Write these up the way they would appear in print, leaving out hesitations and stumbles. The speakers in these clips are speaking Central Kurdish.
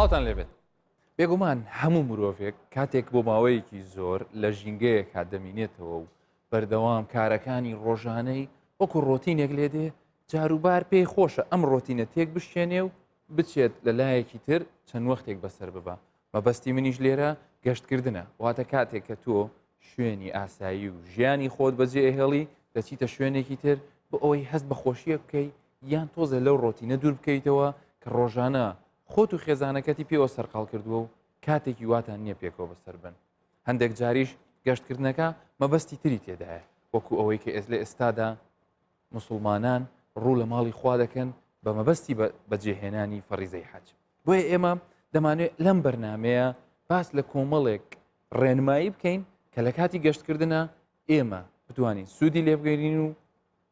سڵاوتان لێبێت بێگومان هەموو مرۆڤێک کاتێک بۆ ماوەیەکی زۆر لە ژینگەیەکا دەمینێتەوە و بەردەوام کارەکانی ڕۆژانەی وەکو ڕۆتینێک لێ دێ جاروبار پێی خۆشە ئەم ڕۆتینە تێک بشکێنێ و بچێت لە لایەکی تر چەند وەختێک بەسەر ببا مەبەستی منیش لێرە گەشتکردنە واتە کاتێک کە تۆ شوێنی ئاسایی و ژیانی خۆت بەجێ ئەهێڵی دەچیتە شوێنێکی تر بۆ ئەوەی هەست بە خۆشیە بکەی یان تۆزە لەو ڕۆتینە دوور بکەیتەوە کە ڕۆژانە خۆت و خێزانەکەتی پێوە سەرقاڵ کردووە و کاتێکی واتان نییە پێکەوە بەسەر بن هەندێک جاریش گەشتکردنەکە مەبەستی تری تێدایە وەکو ئەوەی کە ئێز لە ئێستادا مسلمانان ڕوو لە ماڵی خوا دەکەن بە مەبەستی بەجێهێنانی فەڕیزەی حەج بۆیە ئێمە دەمانوێت لەم بەرنمەیە باس لە کۆمەڵێک ڕێنمایی بکەین کە لە کاتی گەشتکردە ئێمە بتوانین سوودی لێبگەرین و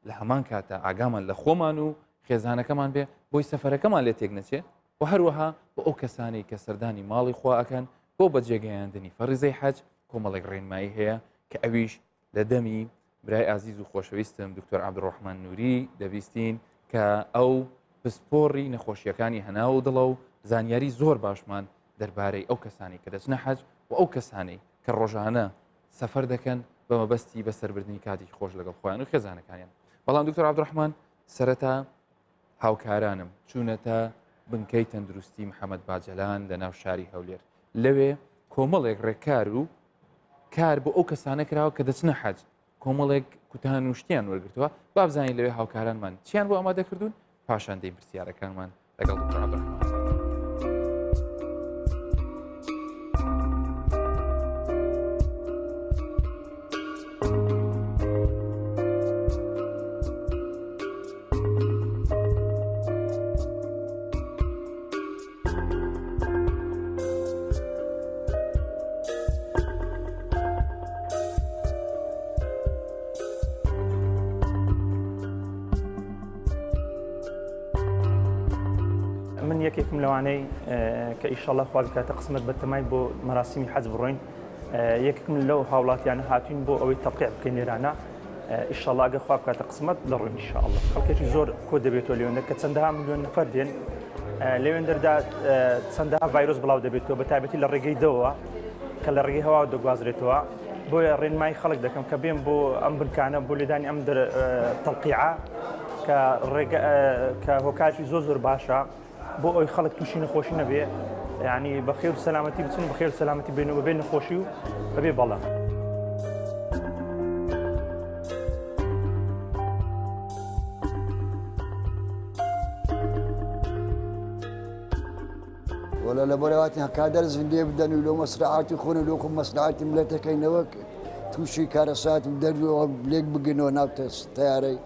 لە هەمان کاتە ئاگامان لە خۆمان و خێزانەکەمان بێ بۆی سەفەرەکەمان لێ تێک نەچێ و هەروەها بۆ ئەو کەسانەی کە سەردانی ماڵی خوا ئەکەن بۆ بەجێگەیاندنی فەڕیزەی حەج کۆمەڵێک ڕێنمایی هەیە کە ئەویش لە دەمی برای ئازیز و خۆشەویستم دکتۆر عەبدولڕەحمان نوری دەبیستین کە ئەو پسپۆڕی نەخۆشیەکانی هەناو و دڵە و زانیاری زۆر باشمان دەربارەی ئەو کەسانی کە دەچنە حەج و ئەو کەسانەی کە ڕۆژانە سەفەر دەکەن بە مەبەستی بەسەربردنی کاتێکی خۆش لەگەڵ خۆیان و خێزانەکانیان بەڵام دکتۆر عەبدولڕەحمان سەرەتا هاوکارانم چوونەتە بنکەی تەندروستی محەممەد باجەلان لە ناو شاری هەولێر لەوێ کۆمەڵێک ڕێکار و کار بۆ ئەو کەسانە کراوە کە دەچنە حەج کۆمەڵێک کوتان و شتیان وەرگتووە بابزانین لەوێ هاوکارانمان چیان بۆ ئامادە کردوون پاشان دەی پرسیارەکانمان لەگەڵ دکتۆر عەبدولڕەحمان. من یەکێکم لەوانەی کە ئیشەڵا خوا بکاتە قسمەت بەتەمای بۆ مەراسیمی حەج بڕۆین یەکێکم لەو هاوڵاتیانە هاتوین بۆ ئەوەی تەقیع بکەین لێرانە ئیشەڵا گەر خوا بکاتە قسمەت دەڕۆین ئیشاءاللە خەڵکێکی زۆر کۆ دەبێتەوە لێوێندەر کە چەندەها ملیۆن نەفەر دێن لەوێندەردا چەندەها ڤایرۆس بڵاو دەبێتەوە بە تایبەتی لە ڕێگەی دەوە کە لە ڕێگەی هەواوە دەگوازرێتەوە بۆیە ڕێنمایی خەڵک دەکەم کە بێن بۆ ئەم بنکانە بۆ لێدانی ئەم تەلقیعە کە ڕێگە کە هۆکارێکی زۆر زۆر باشە بۆ ئەوی خەڵک تووشی نەخۆشی نەبێ یعنی بە خێر و سەلامەتی بچن بە خێر و سەلامەتی بێن و بەبێ نەخۆشی و بەبێ بەڵا. وەلا لەبەرەوەتی هەکا دەرز لێ بدەن و لۆ مەسرعاتی خۆن و لۆ خۆ مەسلحاتی ملەتەکەینەوە تووشی کارەسات و دەرد و لێک بگەنەوە ناو تەیارەی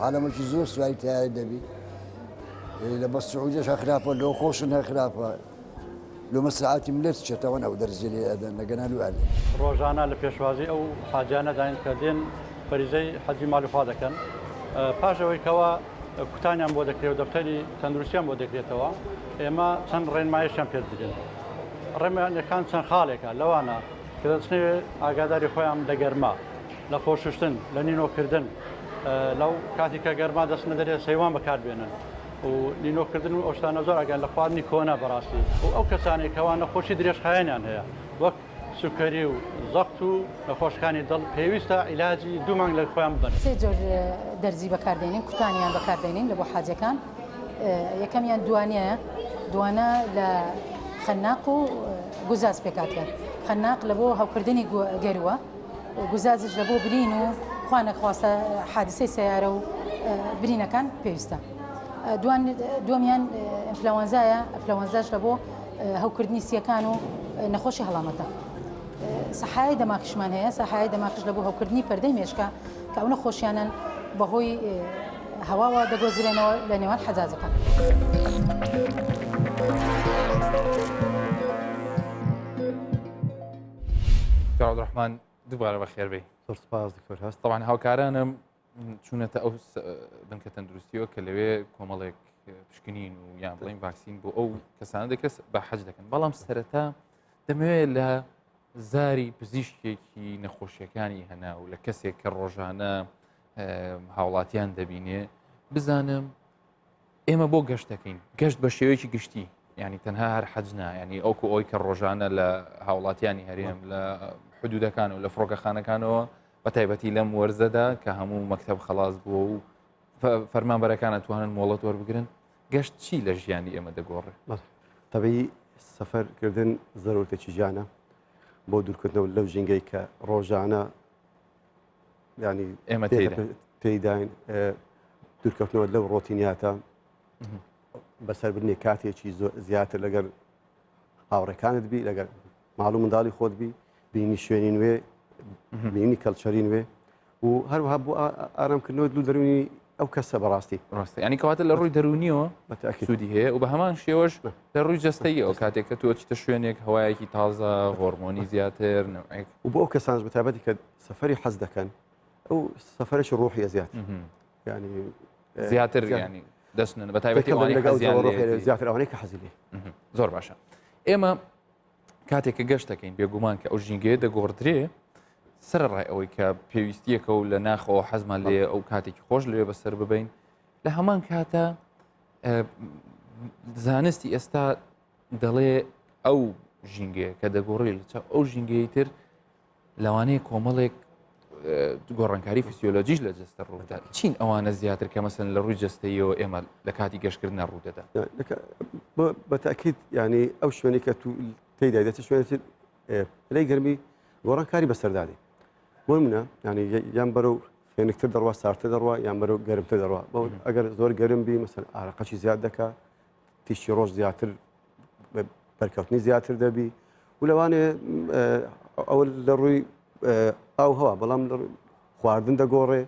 عالەمەکی زۆر سواری تەیارە دەبی لە بە سعودیەش هە خراپە لۆ خۆشن هە خراپە لۆ مەسلحاتی ملەت چێتەوە ئەو دەرزی لێ ئەدەن لەگەنا لو ئەلێ. ڕۆژانە لە پێشوازی ئەو حاجیانەداین کە دێن فەریزەی حەجی ماڵی خوا دەکەن پاش ئەوەی کەوا کوتانیان بۆ دەکرێت و دەفتەری تەندروستیان بۆ دەکرێتەوە ئێمە چەند ڕێنمایشیان پێ دەدرێن ڕێنماییەکان چەند خاڵێکە لەوانە کە دەچنەوێ ئاگاداری خۆیان لە گەرما لە خۆشوشتن لە نینۆکردن لەو کاتی کە گەرما دەچنە دەرێ سەیوان بەکاربێنن و نینۆکردن و ئەو شتانە زۆر ئاگیان لە خواردنی کۆنە بەڕاستی و ئەو کەسانەی کەوا نەخۆشی درێژخایەنیان هەیە وەک سوکەری و زەخت و نەخۆشەکانی دڵ پێویستە عیلاجی دوو مانگ لە خۆیان ببەن. سێ جۆر دەرزی بەکاردێنین، کوتانیان بەکاردێنین لە بۆ حاجیەکان، یەکەمیان دوانەیە، دوانە لە خەناق و گوزاز پێکهاتیە، خەناق لە بۆ هەوکردنی گەرووە، گوزازیش لە بۆ برین و خوا نەخواستە حادیسەی سەیارە و برینەکان پێویستە. دوان دووەمیان ئینفلەوەنزایە، ئەفلەوەنزاش لە بۆ هەوکردنی سیەکان و نەخۆشی هەڵامەتە. سەحای دەماخیشمان هەیە، سەحای دەماخیش لە بۆ هەوکردنی پەردەی مێشکە کە ئەو نەخۆشیانەن بەهۆی هەواوە دەگۆزرێنەوە لە نێوان حەجاجەکان. دکتۆر عەبدولڕەحمان دووبارە بەخێربێی. زۆر سپاس دکتۆر هەست. تەبعەن هاوکارانم چوونەتە ئەو بنکە تەندروستیەوە کە لەوێ کۆمەڵێک پشکنین و یان بڵین ڤاکسین بۆ ئەو کەسانە دەکرێت بە حەج دەکەن بەڵام سەرەتا دەمەوێت لە زاری پزیشکێکی نەخۆشیەکانی هەنا و لە کەسێک کە ڕۆژانە هاوڵاتیان دەبینێ بزانم ئێمە بۆ گەشت دەکەین گەشت بە شێوەیەکی گشتی. ینی تەنها هەر حەج نا ینی ئەوکو ئەوی کە ڕۆژانە لە هاوڵاتیانی هەرێم لە حدودەکان و لە فڕۆکەخانەکانەوە بە تایبەتی لەم وەرزەدا کە هەموو مەکتب خلاص بووە و فەرمانبەرەکان ئەتوانن مۆڵەت وەربگرن گەشت چی لە ژیانی ئێمە دەگۆڕێ؟ تەبیعی سەفەرکردن زەرورەتێکی ژیانە بۆ دوورکردنەوە لەو ژینگەی کە ڕۆژانە ینی ئێمە تێداین دوورکەوتنەوە لەو ڕۆتینیاتە بەسەربردنی کاتێکی زیاتر لەگەر هاوڕێکانت بی لەگەر ماڵ و منداڵی خۆت بی بینی شوێنی نوێ بینی کەلچەری نوێ و هەروەها بۆ ئارامکردنەوە دڵ و دەروونی ئەو کەسە بەڕاستی ڕاستە ینی کەواتە لە ڕووی دەروونیەوە سوودی هەیە و بە هەمان شێوەش لە ڕووی جەستەیی ئەو کاتێک کە تۆ چیتە شوێنێک هەوایەکی تازە هۆرمۆنی زیاتر نەوعێک و بۆ ئەو کەسانش بەتایبەتی کە سەفەری حەز دەکەن ئەو سەفەرێکی ڕۆحیە زیاتر ینی زیاتر ینی دەستن بە تایبەتی لەگەڵ زیاتر ئەوانەی کە حەزی لێ زۆر باشە ئێمە کاتێک کە گەشت دەکەین بێگومان کە ئەو ژینگەیە دەگۆڕدرێ سەرڕای ئەوەی کە پێویستیەکە و لە ناخەوە حەزمان لێ ئەو کاتێکی خۆش لەوێ بەسەر ببین لە هەمان کاتە زانستی ئێستا دەڵێ ئەو ژینگەیە کە دەگۆڕی لە چاو ئەو ژینگەی تر لەوانەیە کۆمەڵێک گۆڕانکاری فیسیۆلۆجیش لە جەستە ڕوودات چین ئەوانە زیاتر کە مەسن لە ڕووی جەستەیەوە ئێمە لە کاتی گەشتکردە ڕوودەدا بەتاکیت ینی ئەو شوێنی کە تو تێدا دەچ شوێنێتی پلەی گەرمی گۆڕانکاری بەسەردادی بۆ منە ینی یان بەرەو فێنکتر دەڕوا سارتە دەڕوا یان بەرەو گەرمتر دەڕوا بۆ ئەگەر زۆر گەرم بی مەسەن ئارەقەشی زیاد دەکا تیشکی ڕۆژ زیاتر بەرکەوتنی زیاتر دەبی و لەوانەیە ئەوە لە ڕووی ئاو هەوا بەڵام لە خواردن دەگۆڕێ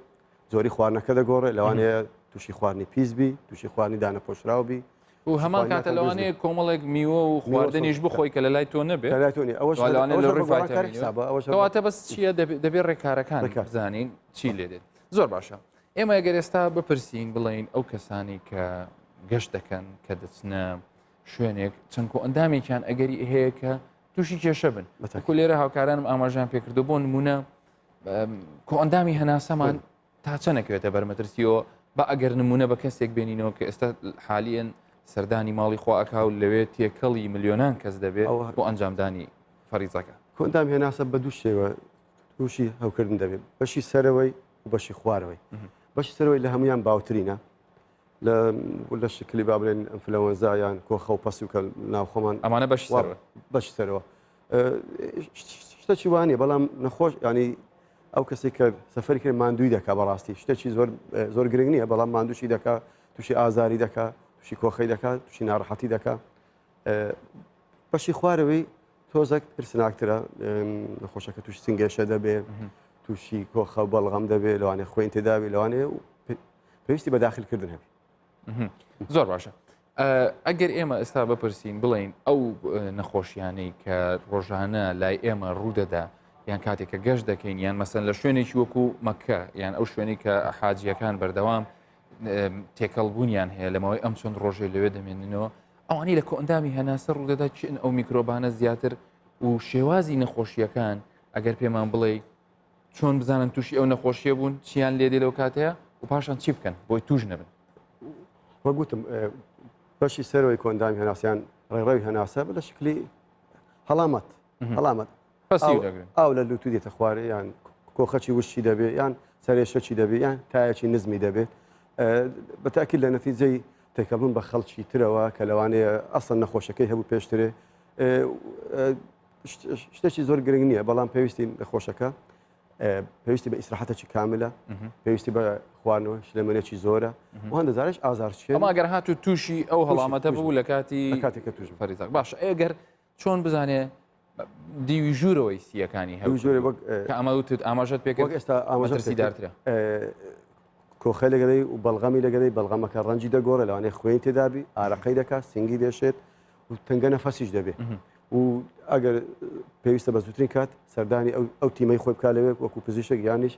زۆری خواردنەکە دەگۆڕێ لەوانەیە تووشی خواردنی پیس بی تووشی خواردنی دانەپۆشراو بی و هەمان کاتە لەوانەیە کۆمەڵێک میوە و خواردنیش بخۆی کە لە لای تۆ نەبێت لای تۆ نیە ئەوەش لەوانەیە لە ڕووی ڤایتامینەوە بەس چییە دەبێ ڕێکارەکان بزانین چی لێ دێت زۆر باشە ئێمە ئەگەر ئێستا بپرسین بڵێین ئەو کەسانی کە گەشت دەکەن کە دەچنە شوێنێک چەند کۆ ئەندامێکیان ئەگەری هەیە کە تووشی کێشە بن کو لێرە هاوکارانم ئاماژان پێکردو بۆ نمونە کۆ ئەندامی هەناسەمان تا چەنەکەوێتە بەرمەترسیەوە بە ئەگەر نمونە بە کەسێک بێنینەوە کە ئێستا حالیەن سەردانی ماڵی خواکە و لەوێ تێکەڵی ملیۆنان کەس دەبێت بۆ ئەنجامدانی فەریزەکە. کۆئەندامی هەناسە بە دوو شێوە تووشی هەوکردن دەبێت بەشی سەرەوەی و بەشی خوارەوەی بەشی سەرەوەی لە هەمویان باوترینە لە شکلی با بڵێن ئەنفلەوەنزا یان کۆخە و پەسی و کە ناوخۆمان ئەمانە بەشی سەرەوە بەشی سەرەوە شتەکی وانە بەڵام نەخۆش ینی ئەو کەسێک کە سەفەری کرد ماندووی دەکا بەڕاستی شتێکی زۆر زۆر گرنگ نییە بەڵام ماندووشی دەکا تووشی ئازاری دەکا تووشی کۆخەی دەکات تووشی ناڕەحەتی دەکا بەشی خوارەوەی تۆزەک ترسناکترە نەخۆشەکە تووشی سنگێشە دەبێ تووشی کۆخە و بەڵغەم دەبێ لەوانێ خوێن تێداوی لەوانەیە و پێویستی بە داخلکردن هەبێ زۆر باشە ئەگەر ئێمە ئێستا بپرسین بڵین ئەو نەخۆشیانەی کە ڕۆژانە لای ئێمە ڕوودەدا یان کاتێک کە گەشت دەکەین یان مەسەن لە شوێنێکی وەکو مەکە یان ئەو شوێنی کە حاجیەکان بەردەوام تێکەڵبوونیان هەیە لە ماوەی ئەم چەند ڕۆژێ لەوێ دەمێننەوە ئەوانەی لە کۆئەندامی هەناسە ڕوودەدا چین ئەو میکرۆبانە زیاتر و شێوازی نەخۆشیەکان ئەگەر پێمان بڵێ چۆن بزانن تووشی ئەو نەخۆشیە بوون چیان لێ دێ لەو کاتەیە و پاشان چی بکەن بۆی توش نەبن وەگوتم بەشی سەرەوەی کۆئەندامی هەناسیان ڕێڕەوی هەناسە بە لە شکلی هەڵامەت هەڵامەت ئاو لە لوتو دێتە خوارێ یان کۆخەکی وشکی دەبێ یان سەرێشەکی دەبێ یان تایەکی نزمی دەبێت بەتاکیل لە نەتیجەی تێکەڵبوون بە خەڵکی ترەوە کە لەوانەیە ئەسڵەن نەخۆشەکەی هەبوو پێشترێ شتێکی زۆر گرنگ نییە بەڵام پێویستی نەخۆشەکە پێویستی بە ئیسراحەتێکی کاملە پێویستی بە خواردنەوە شلەمەنێکی زۆرە و هەندە جارش ئازار ئەمە گەر هاتوو تووشی ئەو هەڵامەتە بوو لە کاتی کاتێکە توش فەریزاق باش ئەگەر چۆن بزانێ دیوی ژوورەوەی سیەکانی هەوژۆرە وەک کە ئەمە وتت ئاماژەت پێکرد ئێستا ئاماژەسیدارترە کۆخە لەگەڵی و بەڵغەمی لەگەڵی بەڵغەمەکە ڕەنجی دەگۆڕێ لەوانەیە خوێن تێدابی ئارەقەی دەکات سنگی دێشێت و تەنگە نەفەسیش دەبێت و ئەگەر پێویستە بە زووترین کات سەردانی ئەو تیمەی خۆی بکات لەوێ وەکو پزیشک یانیش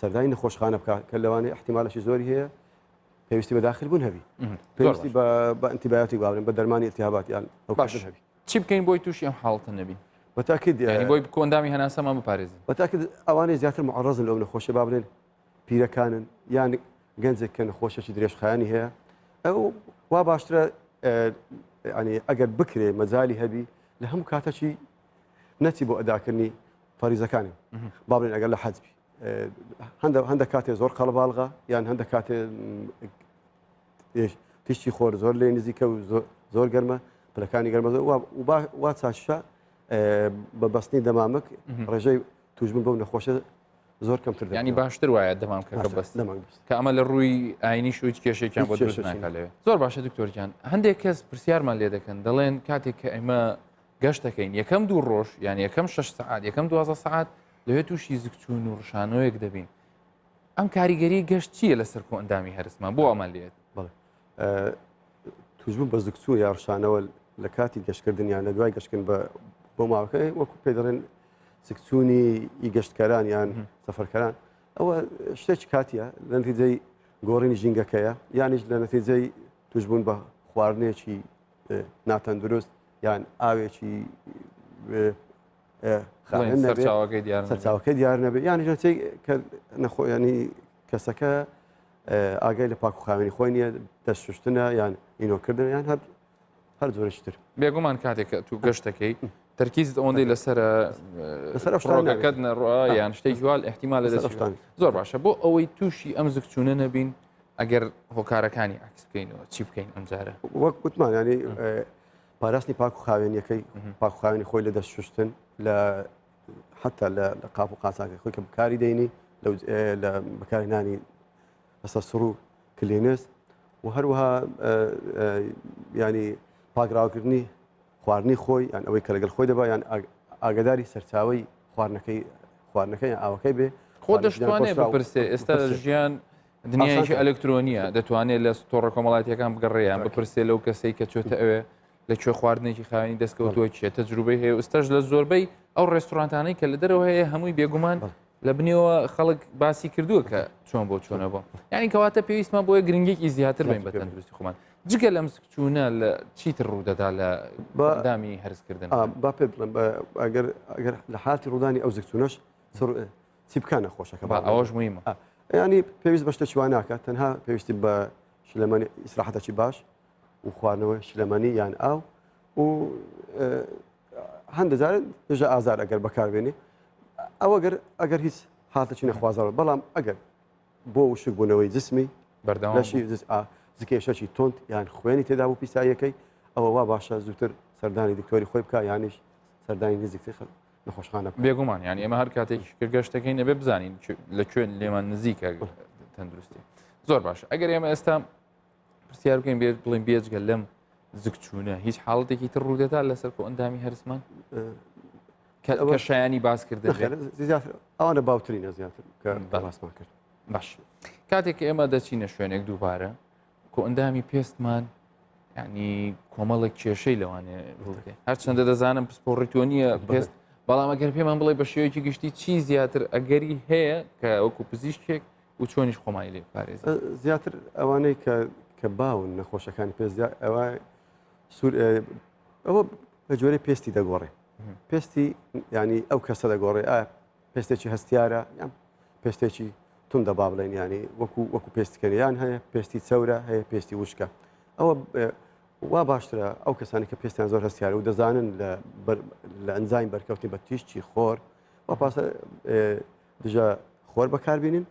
سەردانی نەخۆشخانە بکات کە لەوانەیە احتیمالشی زۆری هەیە پێویستی بە داخل بوون هەبی پێویستی بە ئەنتیبیۆتیک باڵێن بە دەرمانی التهابات یان باش هەبی چی بکەین بۆی تووشی ئەم حاڵتە نەبین بەتاکید یعنی بۆی کۆندامی هەناسەمان بپارێزین بەتاکید ئەوانەی زیاتر معرضن لەو نەخۆشی با بڵێن پیرەکانن یان گەنجێک کە نەخۆشێکی درێژخایەنی هەیە ئەو وا باشترە. ینی ئەگەر بکرێ مەجای هەبی لە هەموو کاتەکی نەچی بۆ ئەداکردنی فەریزەکانی با بڵێن ئەگەر لە حەجبی هەندە هەندە کاتێ زۆر قەڵباڵغە یان هەندە کاتێ تیشتی خۆر زۆر لێ نزیکە و زۆر گەرمە پلەکانی گەرمە وا چاشە بە بەستنی دەمامک ڕێژەی توشبوون بەو نەخۆشە زۆر کەمتر ینی باشتر وایە دەمامکەکە بەست کە ئەمە لە ڕووی ئاینی هیچ کێشێکیان بۆ دروست ناکات لەوێ زۆر باشە دکتۆرجان هەندێک کەس پرسیارمان لێ دەکەن دەڵێن کاتێک کە ئێمە گەشت دەکەین یەکەم دوو ڕۆژ یان یەکەم شش سعات یەکەم دوازە سعات لەوێ تووشی زگچوون و ڕشانەوەیەک دەبین ئەم کاریگەری گەشت چییە لەسەر کۆئەندامی هەرسمان بۆ ئەمان لێت توشبوون بە زگچوون یا ڕشانەوە لە کاتی گەشتکردن یان لە دوای گەشتکردن بە بۆ ماوەکە وەکو پێ دەڵێن زگچوونی ئی گەشتکەران یان سەفەرکەران ئەوە شتێکی کاتیە لە نەتیجەی گۆڕینی ژینگەکەیە یانیش لە نەتیجەی توشبوون بە خواردنێکی ناتەندروست یان ئاوێکی سەرچاوەکەی دیار سەرچاوەکەی دیار نەبێت یانیش نەتیجەی کە نەخۆیانی کەسەکە ئاگای لە پاک و خاوێنی خۆی نییە دەست شوشتنە یان ئینۆکردن یان هەر هەر جۆرێکی تر. بێگومان کاتێک کە تو گەشت دەکەی تەرکیزت ئەوەندەی لەسەر لەسەر ئەو شتانە فڕۆکەکەت نەڕوا یان شتێکی وا احتیمال لە دەست شتان زۆر باشە بۆ ئەوەی تووشی ئەم زگچوونە نەبین ئەگەر هۆکارەکانی عکس بکەینەوە چی بکەین ئەم جارە وەک وتمان ینی پاراستنی پاک و خاوێنیەکەی پاک و خاوێنی خۆی لە دەست شوشتن لە حتا لە قاپ و قاچاکەی خۆی کە بەکاری دەینی لە بەکارهێنانی لەسەر سڕ و کلینس و هەروەها ینی پاکراوکردنی خواردنی خۆی یان ئەوەی کە لەگەڵ خۆی دەبا یان ئاگداری سەرچاوی خواردنەکەی خواردنەکەی ئاوەکەی بێ خۆ دەشتوانێت بپرسێ ئێستا ژیان دنیایەکی ئەلکترۆنیە دەتوانێت لە تۆڕە کۆمەڵاتیەکان بگەڕێیان بپرسێ لەو کەسەی کە چۆتە ئەوێ لە کوێ خواردنێکی خاوێنی دەستکەوتووە کێ تەجروبەی هەیە ئێستاش لە زۆربەی ئەو ڕێستورانتانەی کە لە دەرەوە هەیە هەمووی بێگومان لە بنیەوە خەڵک باسی کردووە کە چۆن بۆ چۆنە بۆ یعنی کەواتە پێویستمان بۆیە گرنگێکی زیاتر بین بە تەندروستی خۆمان جگە لەم سکچوونە لە چیتر ڕوودەدا لە بەدامی هەرسکردن با پێ بڵێم ئەگەر ئەگەر لە حاتی ڕوودانی ئەو زگچوونەش چی بکە نەخۆشەکە با ئەوەش مهمە ینی پێویست بە شتێکی وا ناکات تەنها پێویستی بە شلەمەنی ئیسراحەتێکی باش و خواردنەوەی شلەمەنی یان ئاو و هەندە جارە دژە ئازار ئەگەر بەکاربێنی ئەوە گەر ئەگەر هیچ حاتەکی نەخوازەوە بەڵام ئەگەر بۆ وشک بوونەوەی جسمی بەردەوامشی زکێشەکی تۆند یان خوێنی تێدا بوو پیساییەکەی ئەوە وا باشە زووتر سەردانی دکتۆری خۆی بکە یانیش سەردانی نزیکتر نەخۆشخانە بێگومان یان ئێمە هەر کاتێک کە گەشتەکەین ئەبێ بزانین لە کوێن لێمان نزیکە تەندروستی زۆر باش ئەگەر ئێمە ئێستا پرسیار بکەین بێت بڵین بێجگە لەم زگچوونە هیچ حاڵەتێکی تر ڕوودەدا لەسەر کۆ ئەندامی هەرسمان کە شایانی باسکردن زیاتر ئەوانە باوترینە زیاتر کە باسمان کرد باش کاتێک ئێمە دەچینە شوێنێک دووبارە کۆ ئەندامی پێستمان ینی کۆمەڵێک کێشەی لەوانێ ڕوودێ هەرچەندە دەزانم پسپۆڕی تۆ نییە پێست بەڵام ئەگەر پێمان بڵێ بە شێوەیەکی گشتی چی زیاتر ئەگەری هەیە کە وەکو پزیشکێک و چۆنیش خۆمانی لێ بپارێزین؟ زیاتر ئەوانەی کە کە باون نەخۆشەکانی پێست ئەوە سوور ئەوە بە جۆرەی پێستی دەگۆڕێ پێستی ینی ئەو کەسە دەگۆڕێ ئا پێستێکی هەستیارە یان پێستێکی توندە با بڵێن ینی وەکو وەکو پێستکەنیان هەیە پێستی چەورە هەیە پێستی وشکە ئەوە وا باشترە ئەو کەسانی کە پێستیان زۆر هەستیارە و دەزانن لە ئەنجامی بەرکەوتنی بە تیشکی خۆر و پاسە دژە خۆر بەکاربینین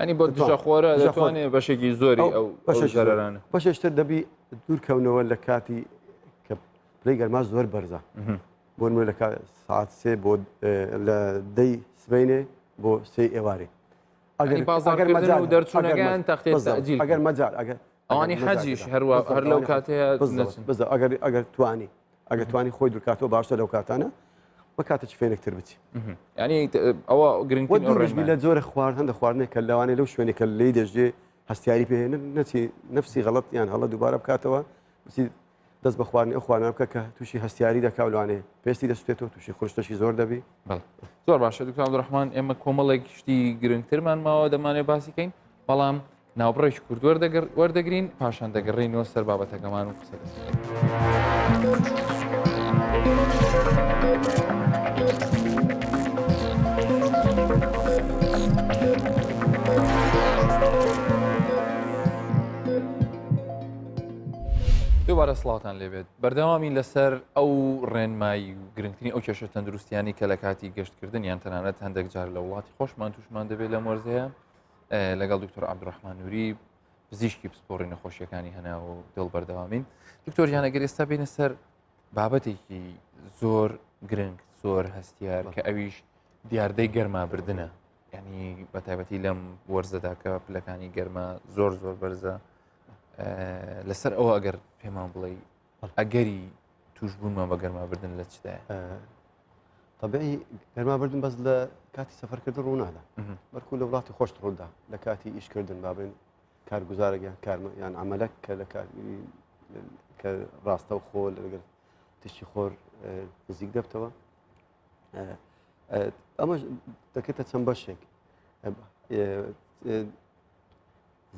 ینی بۆ دژە خۆرە دەتوانێت بەشێکی زۆری ئەو بەشێک بەشێشتر دەبی دوورکەونەوە لە کاتی کە پلەی گەرما زۆر بەرزە بۆ نمونە لە ساعت سێ بۆ لە دەی سبینێ بۆ سێ ئێوارێ ئەگەر بازاڕکردن و دەرچوونەکان تەختێت تەئجیل ئەگەر مەجال ئەگەر ئەوانی حەجیش هەروە هەر لەو کاتەیە بزە ئەگەر ئەگەر توانی ئەگەر توانی خۆی دوورکاتەوە باشتر لەو کاتانە بە کاتێکی فێنکتر بچی ینی ئەوە گرنگترین لە جۆرە خوارد هەندە خواردنێک کە لەوانەیە لەو شوێنێک کە لی دەژێ هەستیاری پێ نەچی نفسی غەڵەت یان هەڵە دووبارە بکاتەوە بچی دەست بە خواردنی ئەو خواردنە بکە کە تووشی هەستیاری دەکا و لەوانەیە پێستی دەسوتێتەوە تووشی خورشتەشی زۆر دەبی. زۆر باشە دکتۆر عەبدولڕەحمان ئێمە کۆمەڵێک شتی گرنگترمان ماوە دەمانێت باسی کەین بەڵام ناوبڕێکی کورت وەردەگرین پاشان دەگەڕێینەوە سەر بابەتەکەمان و قسە دەکەین. دووبارە سڵاوتان لێبێت بەردەوامی لەسەر ئەو ڕێنمایی و گرنگترین ئەو کێشە تەندروستیانی کە لە کاتی گەشتکردن یان تەنانەت هەندێک جار لە وڵاتی خۆشمان توشمان دەبێت لەم وەرزەیە لەگەڵ دکتۆر عبدڕحمان نووری پزیشکی پسپۆڕی نەخۆشیەکانی هەنا و دڵ بەردەوامین دکتۆر گیان ئەگەر ئێستا بینە سەر بابەتێکی زۆر گرنگ زۆر هەستیار کە ئەویش دیاردەی گەرمابردنە ینی بە تایبەتی لەم وەرزەدا کە پلەکانی گەرما زۆر زۆر بەرزە لەسەر ئەوە ئەگەر پێمان بڵێ ئەگەری توشبوونمان بە گەرمابردن لە چدایە طبعی گەرمابردن بەس لە کاتی سەفەرکردن ڕوونادا بەرکو لە وڵاتی خۆشت ڕوودا لە کاتی ئیشکردن بابێن کارگوزارێک یان کارمە یان عملەک کە لە کە ڕاستە و خۆ لەگەر تشتی خۆر نزیک دەبتەوە ئەمە دەکرێتە چەند بەشێک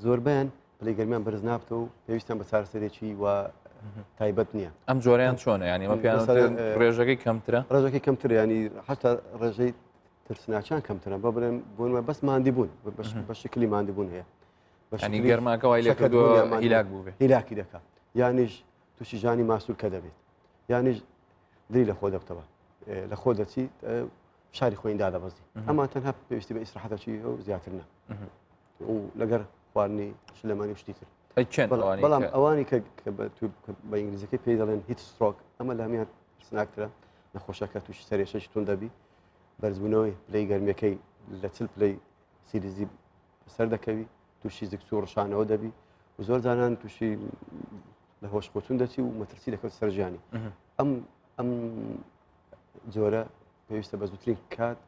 زۆربیان پلەی گەرمیان بەرز نابتەوە و پێویستیان بە چارەسەرێکی و تایبەت نییە ئەم جۆریان چۆنە ینی ئەمە پێیان ڕێژەکەی کەمترە ڕێژەکەی کەمتر ینی حتا ڕێژەی ترسناچان کەمترە بە بڵێن بۆنمە بەس مادی بوون بە شکلی مادی بوون هەیە بەشنی گەرماکە وای لێ کردووە هیلاک بوو هیلاکی دەکات یانیش تووشی ژانی ماسوولکە دەبێت یانیش دری لە خۆ دەبتەوە لە خۆ دەچی فشاری خۆین دادەبەزی ئەما تەنها پێویستی بە ئیسراحەتەچی و زیاتر نە و لەگەر خواردنی شلەمانی و شتی تر بەڵام ئەوانی کە بە ئینگلیزیەکەی پێی دەڵێن heat stroke ئەمە لە هەمیان ترسناکترە نەخۆشەکە تووشی سەرێشەی تون دەبی بەرزبوونەوەی پلەی گەرمیەکەی لە چل پلەی سیلیزی سەر دەکەوی تووشی زگچوو ڕشانەوە دەبی و زۆر جاران تووشی لە هۆش خۆچون دەچی و مەترسی دەکەوت سەر ژیانی ئەم ئەم جۆرە پێویستە بە زووترین کات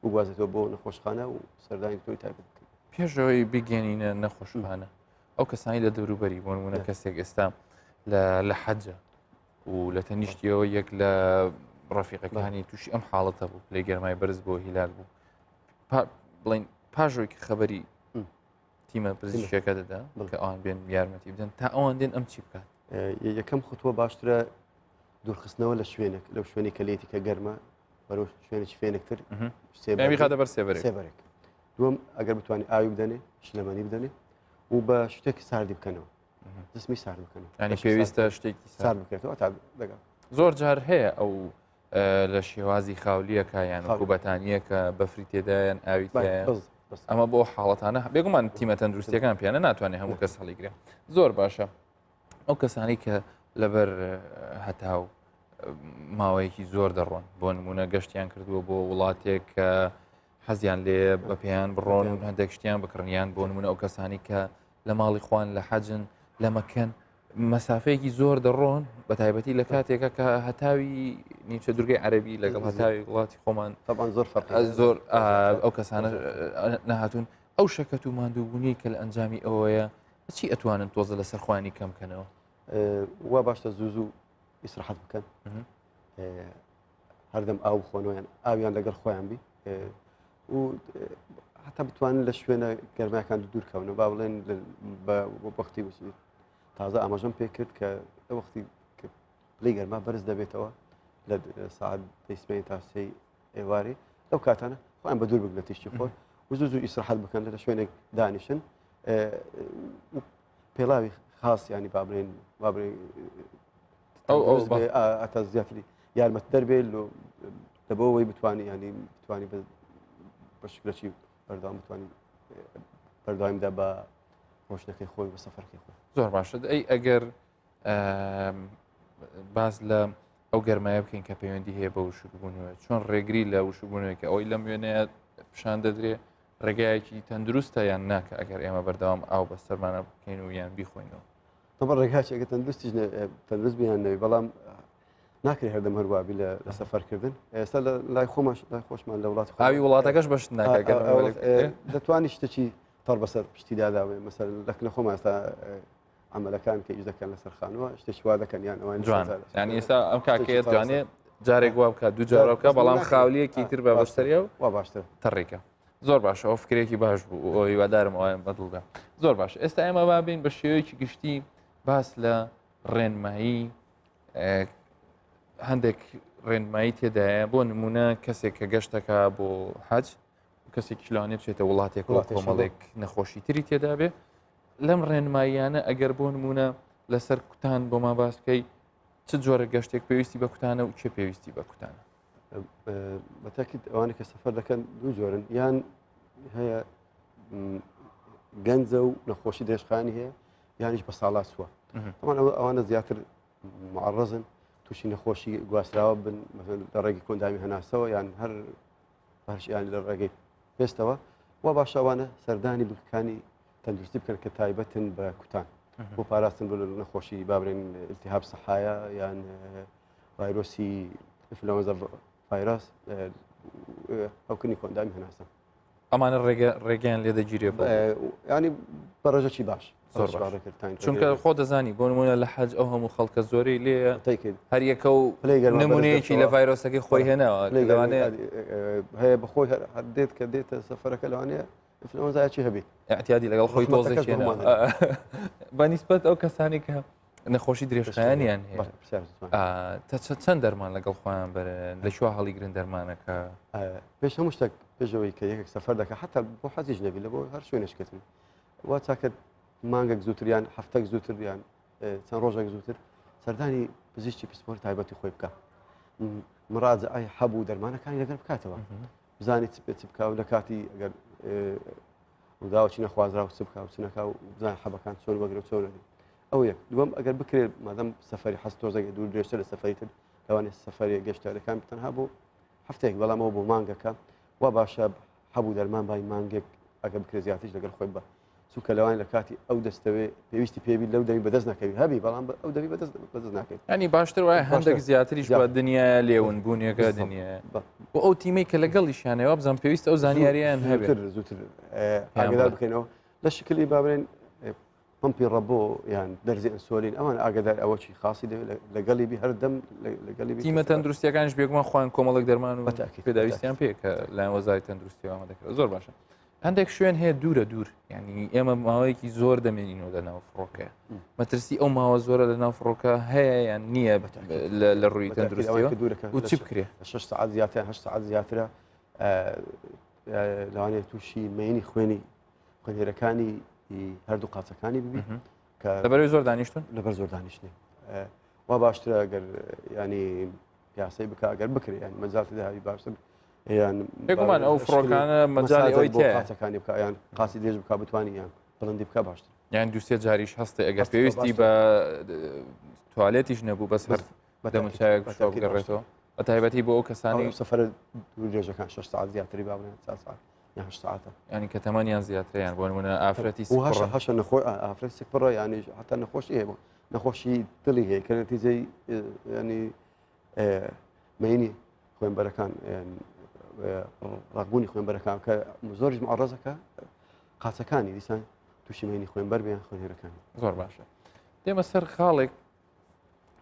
بگوازێتەوە بۆ نەخۆشخانە و سەردانی دکتۆری تایبەت بکەن. پێشەوەی بگەێنینە نەخۆشخانە ئەو کەسانی لە دەوروبەری بۆ نمونە کەسێک ئێستا لە حەجە و لە تەنیشتیەوە یەک لە ڕەفیقەکانی تووشی ئەم حاڵەتە بوو پلەی گەرمای بەرز بۆ هیلاک بوو بڵین پاژۆی کە خەبەری تیمە پزیشکەکە دەدا کە ئەوان بێن یارمەتی بدەن تا ئەوان دێن ئەم چی بکات یەکەم خطوە باشترە دوورخستنەوە لە شوێنێک لەو شوێنی کە لێتی کە گەرمە بەرەو شوێنێکی فێنکتر سێبەری بەر سێبەرێک سێبەرێک دووەم ئەگەر بتوانانی ئاوی بدەنێ شلەمەنی بدەنێ و بە شتێک ساردی بکەنەوە جسمی سارد بکەنەوە ینی پێویستە شتێکی سارد بکرێتەوە تا دەگا زۆر جار هەیە ئەو لە شێوازی خاولیەکە یان کوبەتانیەکە بەفری تێدایان ئاوی ئەمە بۆ حاڵەتانە بێگومان تیمە تەندروستیەکان پیانە ناتوانێت هەموو کەس هەڵیگرێ زۆر باشە ئەو کەسانی کە لەبەر هەتاو ماوەیەکی زۆر دەڕۆن بۆ نمونە گەشتیان کردووە بۆ وڵاتێک کە حەزیان لێ بە پێیان بڕۆن هەندێک شتیان بکڕنیان بۆ نمونە ئەو کەسانی کە لە ماڵی خوان لە حەجن لە مەکەن مەسافەیەکی زۆر دەڕۆن بە تایبەتی لە کاتێکە کە هەتاوی نیمچە دوورگەی عەربی لەگەڵ هەتاوی وڵاتی خۆمان طبعا زۆر فەرق زۆر ئەو کەسانە نەهاتوون ئەو شەکەت و ماندووبوونی کە لە ئەنجامی ئەوەیە چی ئەتوانن تۆزە لەسەر خوانی کەم کەنەوە؟ وا باشتە زوو زوو ئیسراحەت بکەن هەردەم ئاو خۆنەوەیان ئاویان لەگەڵ خۆیان بی و هەتا بتوانن لە شوێنە گەرماکان دوورکەونەوە با بڵێن بە وەختی وسی تازە ئاماژەم پێ کرد کە لە وەختی پلەی گەرما بەرز دەبێتەوە لە ساعت دەیسمەی تا سێ ئێوارێ لەو کاتانە خۆیان بە دوور بگرن تیشکی خۆر و زوو زوو ئیسراحەت بکەن لە شوێنێک دانیشن پێڵاوی خاص ینی با بڵێن با بڵێن ئەتا زیاتری یارمەت دەربێ لە بۆ ئەوەی بتوانانی ینی بتوانانی بە شکلەچی بەردەوام بتوانانی بەردەوامیدا بە ڕۆشنەکەی خۆی بە سەفەرکەی خۆی زۆر باشە ئەی ئەگەر باس لە ئەو گەرمایە بکەین کە پەیوەندی هەیە بە وشکبوونەوە چۆن ڕێگری لە وشکبوونەوەی کە ئەوەی لەم وێنەیە پیشان دەدرێ ڕێگایەکی تەندروستە یان ناکە ئەگەر ئێمە بەردەوام ئاو بەسەرمانە بکەین و یان بیخۆینەوە طبعا ڕێگاچێکە تەندروستیش تەندروست بیان نەوی بەڵام ناکرێت هەردەم هەروابی لە سەفەرکردن ئێستا لە لای خۆماش لای خۆشمان لە وڵاتی ئاوی وڵاتەکەش بەشت ناکە دەتوانی شتێکی تەڕ بەسەر پشتی داداوێ مەسەر لەکنە خۆمان ئێستا عەمەلەکان کە ئیش دەکەن لەسەر خانووە شتێکی وا دەکەن یان ئەوان جوان یعنی ئێستا ئەم کاکەیە توانێ جارێک وا بکات دوو جار بکە بەڵام خاولیەکی تر بە بەسەریە و وا باشتر تەڕیکە زۆر باشە ئەو فکرێکی باش بوو هیوادارم ئەویان بەدڵ بێ زۆر باش ئێستا ئێمە با بین بە شێوەیەکی گشتی باس لە ڕێنمایی هەندێک ڕێنمایی تێدایە بۆ نمونە کەسێک کە گەشتەکە بۆ حەج کەسێکی لەوانێ بچێتە وڵاتێک کۆمەڵێک نەخۆشی تری تێدا بێ لەم ڕێنماییانە ئەگەر بۆ نمونە لەسەر کوتان بۆمان باس بکەی چ جۆرە گەشتێک پێویستی بە کوتانە و کێ پێویستی بە کوتانە؟ بەتاکیت ئەوانە کە سەفەر دەکەن دوو جۆرن یان هەیە گەنجە و نەخۆشی درێژخانی هەیە یانیش بە ساڵا چووە ئەوان ئەوانە زیاتر معڕزن تووشی نەخۆشی گواستراوە بن لە ڕێگەی کۆندامی هەناسەوە یان هەر باشیان لە ڕێگەی پێستەوە وا باشە ئەوانە سەردانی بنکەکانی تەندروستی بکەن کە تایبەتن بە کوتان بۆ پاراستن بۆ نەخۆشی بابرێن التهاب سەحایا یان ڤایرۆسی ئینفلۆنزا ڤایرۆس هەوکردنی کۆندامی هەناسە ئەمانە ڕێگە ڕێگەیان لێ دەگیرێ ینی بە ڕێژەکی باش زۆر چونکە خۆ دەزانی بۆ نمونە لە حەج ئەو هەموو خەڵکە زۆری لێ هەر یەکە و نمونەیەکی لە ڤایرۆسەکەی خۆی هێناوە هەیە بەخۆی هەر دێت کە دێتە سەفەرەکە لەوانەیە ئینفلۆنزایەکی هەبێت اعتیادی لەگەڵ خۆی تۆزێک بە نیسبەت ئەو کەسانی کە نەخۆشی درێژخایەنیان هەیە چەند دەرمان لەگەڵ خۆیان بەرن لە کوێ هەڵیگرن دەرمانەکە؟ پێش هەموو شتێک پێشەوەی کە یەکێک سەفەر دەکە حتا بۆ حەزیش نەبی لە بۆ هەر شوێنێشکردن وا چاکە مانگێک زووتریان هەفتەک زووتریان چەند ڕۆژێک زووتر سەردانی پزیشتی پسپۆر تایبەتی خۆی بکە مراجعەی حەبوو دەرمانەکانی لەگەر بکاتەوە بزانێت چ پێ چ بکە و لە کاتی ئەگەر ڕووداوەکی نەخوازراو چ بکا و چ نەکا و بزانێت حەبەکان چۆن وەگرە و چۆن نەگرێ ئەو یەک دووەم ئەگەر بکرێت مادەم سەفەری حەز تۆزێک دوور درێژتر لە سەفەری تر لەوانەیە سەفەری گەشتیارەکان تەنها بۆ هەفتەیەک بەڵام ئەوە بۆ مانگەکە وا باشە حەبوو دەرمان بای مانگێک ئەگەر بکرێت زیاتریش لەگەڵ خۆی بە چونکە لەوان لە کاتی ئەو دەستەوێ پێویستی پێبی لەو دەمی بەدەست نەکەوی هەبی بەڵام ئەو دەمی بەدەست بەدەست ناکەیت ینی باشتر وایە هەندێک زیاتریش بە دنیاە لێون بوونێکە دنیا بۆ ئەو تیمەی کە لەگەڵیشیانەوە بزانام پێویست ئەو زانیاریان هەبێت زووتر ئاگدار بکەینەوە لە شکلی بابرێن پمپی ڕەبۆ یان دەرزی ئەنسۆلین ئەوان ئاگدار ئەوە چی خاصی دەوێت لەگەڵی بی هەردەم لەگەڵی تیمە تەندروستیەکانش بێگومان خۆیان کۆمەڵێک دەرمان و پێداویستیان پێ کە لایەن وەزاری تەندروستیەوە ئامادە کرا زۆر باشە هەندێک شوێن هەیە دوورە دوور ینی ئێمە ماوەیەکی زۆر دەمێنینەوە لە ناو فڕۆکە مەترسی ئەو ماوە زۆرە لە ناو فڕۆکە هەیە یان نییە لە ڕووی تەندروستیەوە دوورەکە و چی بکرێ 6 ساعت زیاتر 8 ساعت زیاترە لەوانەیە تووشی مەینی خوێنی خوێنێرەکانی هەردوو قاچەکانی ببی کە لەبەرەوەی زۆر دانیشتون لەبەر زۆر دانیشتنی وا باشترە گەر ینی پیاسەی بکە ئەگەر بکرێ یان مەجال تێدا هەبی باشتر یان بێگومان ئەو فڕۆکانە مەجالی ئەوەی بۆ تیایە. قاچەکانی بکە یان قاچی درێژ بکە بتوانی یان بڵندی بکە باشتر یان دووسێ جاریش هەستێ ئەگەر هەستێ پێویستی باشتر. بە توالێتیش نەبوو بەس هەر بە تاکید- دەموچاوێک بە شۆ تاکید بگەڕێتەوە بە تایبەتی بۆ ئەو باشتر. کەسانی ئەو سەفەرە دوور درێژەکان 6 ساعت زیاتری با بڵێن 4 ساعت یان 8 ساعتە ینی کە تەمەنیان زیاتریان بۆ نمونە ئافرەتی و هەشە سکپڕە. هەشە نەخۆ ئافرەت سکپڕە یانی حتا نەخۆشی هەیە نەخۆشی دڵی هەیە کە نەتیجەی ینی مەینی خوێنبەرەکان ڕاقبوونی خوێنبەرەکان کە زۆریش معڕزەکە قاچەکانی دیسان تووشی مەینی خوێنبەر بیان خوێنهێرەکانی زۆر باشە دێمە سەر خاڵێک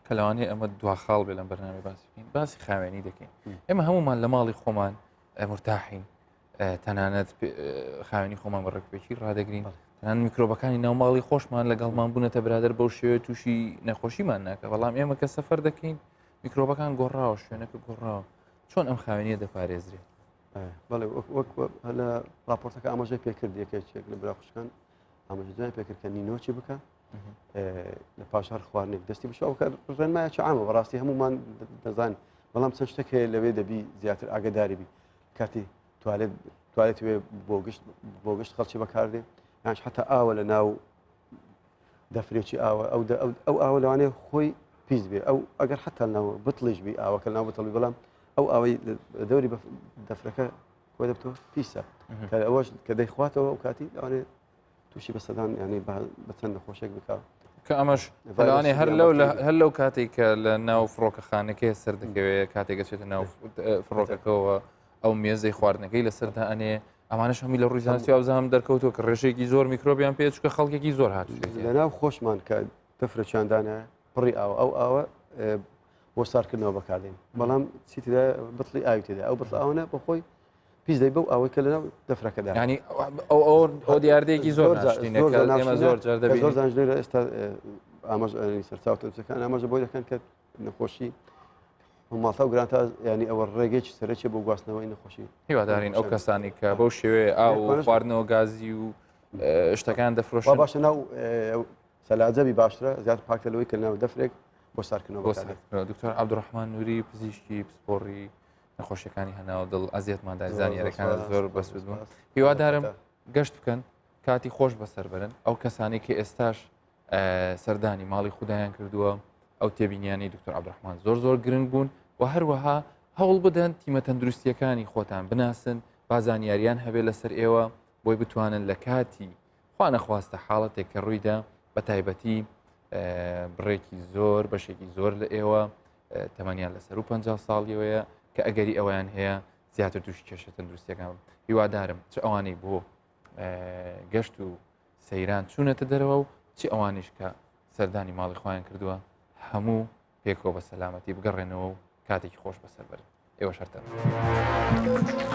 کە لەوانەیە ئەمە دوا خاڵ بێ لەم بەرنامەی باسی بکەین باسی خاوێنی دەکەین ئێمە هەمومان لە ماڵی خۆمان مرتاحین تەنانەت خاوێنی خۆمان بە ڕێکوپێکی ڕادەگرین تەنانەت میکرۆبەکانی ناو ماڵی خۆشمان لەگەڵمان بوونەتە برادەر بەو شێوەیە تووشی نەخۆشیمان ناکە بەڵام ئێمە کە سەفەر دەکەین میکرۆبەکان گۆڕاوە شوێنەکە گۆڕاوە چۆن ئەم خاوێنیە دەپارێزرێت بەڵێ وەک لە راپۆرتەکە ئاماژەی پێکرد یەکێک لە برا خوشکان ئاماژەی پێکرد کە نینۆچی بکە لە پاش هەر خواردنێک دەستی بشۆ کە ڕێنمایەکی عامە بەڕاستی هەمومان دەزان بەڵام چەند شتێک هەیە لەوێ دەبی زیاتر ئاگداری بی کاتی توالێت توالێت وێ بۆ گشت بۆ گشت خەڵکی بەکاردێ یانش حتا ئاوە لە ناو دەفرێکی ئاوە ئەو ئەو ئاوە لەوانەیە خۆی پیس بێ ئەو ئەگەر حتا ناو بتڵیش بی ئاوەکە ناو بتڵی بەڵام ئەو ئاوەی دەوری دەفرەکە کۆ دەبتەوە پیسە کە ئەوەش کە دەیخواتەوە ئەو کاتی لەوانەیە تووشی بە سەدان ینی بە چەند نەخۆشێک بکە کە ئەمەش لەوانێ هەر لەو هەر لەو کاتێک کە لە ناو فڕۆکەخانەکەی سەر دەکەوێت کاتێک دەچێتە ناو فڕۆکەکەەوە ئەو مێزەی خواردنەکەی لەسەردا ئەنێ ئەمانش هەمووی لە ڕووی زانستی ئەوزام دەرکەوتووە کە ڕێژەیەکی زۆر میکرۆبیان پێ چکە خەڵکێکی زۆر هات لە ناو خۆشمان کە دەفرەچاندانە پڕی ئاوە ئەو ئاوە بۆ سارکردنەوە بەکاردێن بەڵام چی تێدا بتڵی ئاوی تێدا ئەو بتڵ ئاوانە بۆ خۆی پیس دەی بەو ئاوەی کە لەناو دەفرەکەدا ینی ئەو ئەو ئەو دیاردەیەکی زۆر زۆر زۆر جار دەبێت زۆر زانژێرە ئێستا ئاماژ سەرچاو تەنسەکان ئاماژە بۆی دەکەن کە نەخۆشی ماڵتا و گرانتا ینی ئەوە ڕێگەیەکی سەرەکی بۆ گواستنەوەی نەخۆشی هیوادارین ئەو کەسانی کە بەو شێوەیە ئاو و خواردنەوە گازی و شتەکان دەفرۆشن باشە ناو. سەلاجە بی باشترە زیاتر پاکتر لەوەی کە ناو دەفرێک بۆ سارکردنەوە بۆ بەکاردێت. سارکردنەوە. دکتۆر عەبدولڕەحمان نوری پزیشکی پسپۆڕی نەخۆشیەکانی هەناو دڵ ئەزیەتماندا زۆر زۆر زانیارەکان سوپاس، زۆر سوپاس، بەسوود بوون سوپاس. هیوادارم گەشت بکەن کاتی خۆش بەسەر بەرن ئەو کەسانەی کە ئێستاش سەردانی ماڵی خودایان کردووە ئەو تێبینیانەی دکتۆر عەبدولڕەحمان زۆر زۆر گرنگ بوون و هەروەها هەوڵ بدەن تیمە تەندروستیەکانی خۆتان بناسن با زانیاریان هەبێت لەسەر ئێوە بۆی بتوانن لە کاتی خوانەخواستە حاڵەتێک کە ڕوویدا بە تایبەتی بڕێکی زۆر بەشێکی زۆر لە ئێوە تەمەنیان لە سەر و 50 ساڵیەوەیە کە ئەگەری ئەویان هەیە زیاتر تووشی کێشە تەندروستیەکان هیوادارم چ ئەوانەی بۆ گەشت و سەیران چوونەتە دەرەوە و چی ئەوانیش کە سەردانی ماڵی خۆیان کردووە هەموو پێکەوە بە سەلامەتی بگەڕێنەوە و کاتێکی خۆش بەسەر بەرن. ئێوەش هەر تەندروست.